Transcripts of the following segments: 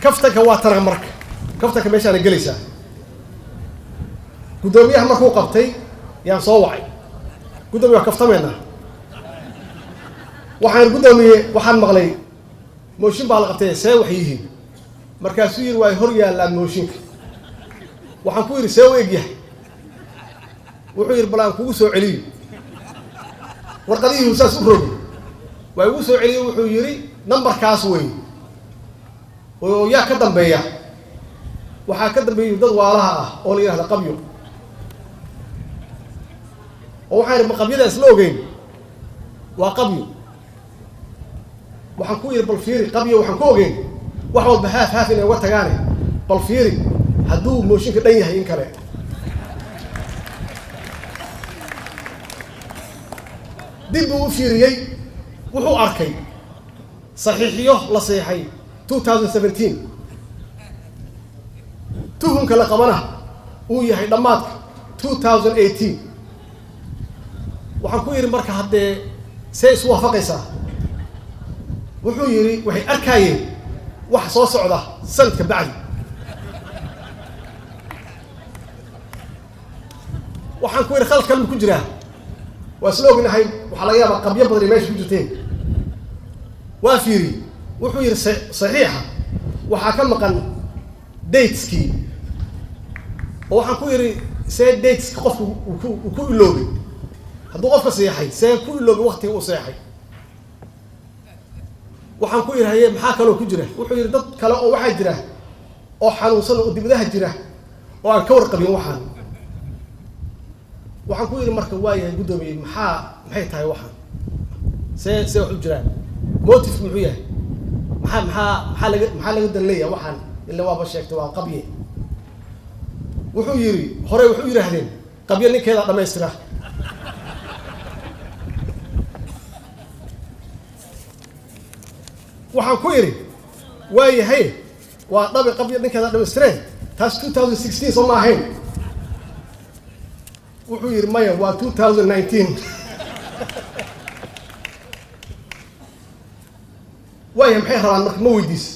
Kaftanka waa tana marka kaftanka meeshaana gelaysaa. Guddoomiyaha markuu qabtay yaan soo wacay, guddoomiye waa kaftameynaa. Waxaan guddoomiye waxaan maqlay mooshin baa la qabtay, see wax yihiin? Markaasuu yidhi waa hor yaallaan mooshinka. Waxaan ku yidhi see u egyahay? Wuxuu yidhi bal aan kugu soo celiyo warqadihii saas u rogi. Waa igu soo celiyey, wuxuu yidhi nambarkaas wey oo yaa ka dambeeya? Waxaa ka dambeeyay dad waalaha ah oo la yidhahda qabyo. Oo waxaan idhi ma qabyada isla ogeyn waa qabyo. Waxaan ku yidhi bal fiiri qabyo, waxaan ku ogeyn wax walba haaf haaf inay uga tagaane, bal fiiri hadduu mooshinka dhan yahay in kale. Dib buu u fiiriyey, wuxuu arkay saxiixiyo la seexay 2017, tuhunka la qabana uu yahay dhammaadka 2018. Waxaan ku yidhi marka haddee see isu waafaqaysaa? Wuxuu yidhi waxay arkaayeen wax soo socda sanadka bacdi. Waxaan ku yidhi khalad kalma ku jiraa? Waa isla ognahay, waxaa laga yaabaa qabyo badan ay meesha ku jirteen. Waa fiiri, wuxuu yidhi saxiixa waxaa ka maqan dateskii. Oo waxaan ku yidhi see dateski qofku uu ku iloobay? Hadduu qofka seexay see ku iloobay waktiga uu seexay? Waxaan ku yidhi haye maxaa kaloo ku jira? Wuxuu yidhi dad kale oo waxaa jira oo xanuunsan oo dibadaha jira oo aan ka warqabin waxaan. Waxaan ku yidhi marka waa yahay guddoomiye, maxay tahay waxaan? See wax u jiraan? Motive muxuu yahay? Maxaa laga dan leeyahay waxaan? Ila waaba sheegtay waa qabye. Wuxuu yidhi horey wuxuu yidhaahdeen qabyo ninkeedaa dhamaystira. Waxaan ku idhi waa yahay, waa dhabi qabyo ninkeedaa dhamaystireen, taas 2016 soo ma ahayn? Wuxuu yidhi maya, waa 2019. Waaya maxay rabaan marka? Ma weydiis?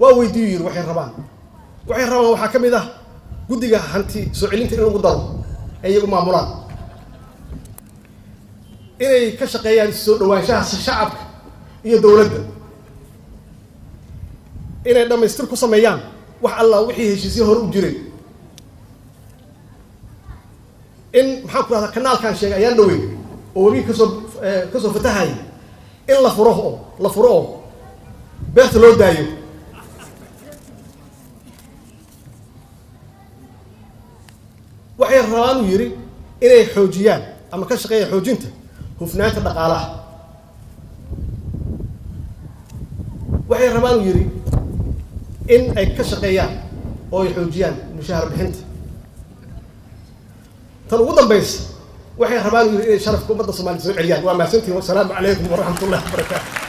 Waa weydiiyu yidhi waxay rabaan. Waxay rabaan waxaa ka mid ah guddiga hanti soo celinta in lagu daro ay iyagu maamulaan, inay ka shaqeeyaan soo dhawaanshaha shacabka iyo dowladda, inay dhammaystir ku sameeyaan wax allah wixii heshiisyo hore u jiray, in maxaan ku rahdaa kanaalkan sheegay ayaan dhawey oo webiga kasoo fatahayay in la furo oo la furo oo beerta loo daayo. Waxay rabaan uu yidhi inay xoojiyaan ama ka shaqeeyaan xoojinta hufnaanta dhaqaalaha. Waxay rabaan uu yidhi in ay ka shaqeeyaan oo ay xoojiyaan mushaahar bixinta. Tan ugu dambaysa waxay rabaan uu yidhi inay sharafka ummadda Soomaaliyed soo celiyaan. Waa mahadsantihin, wasalaamu calaykum waraxmat ullahi wabarakaatu.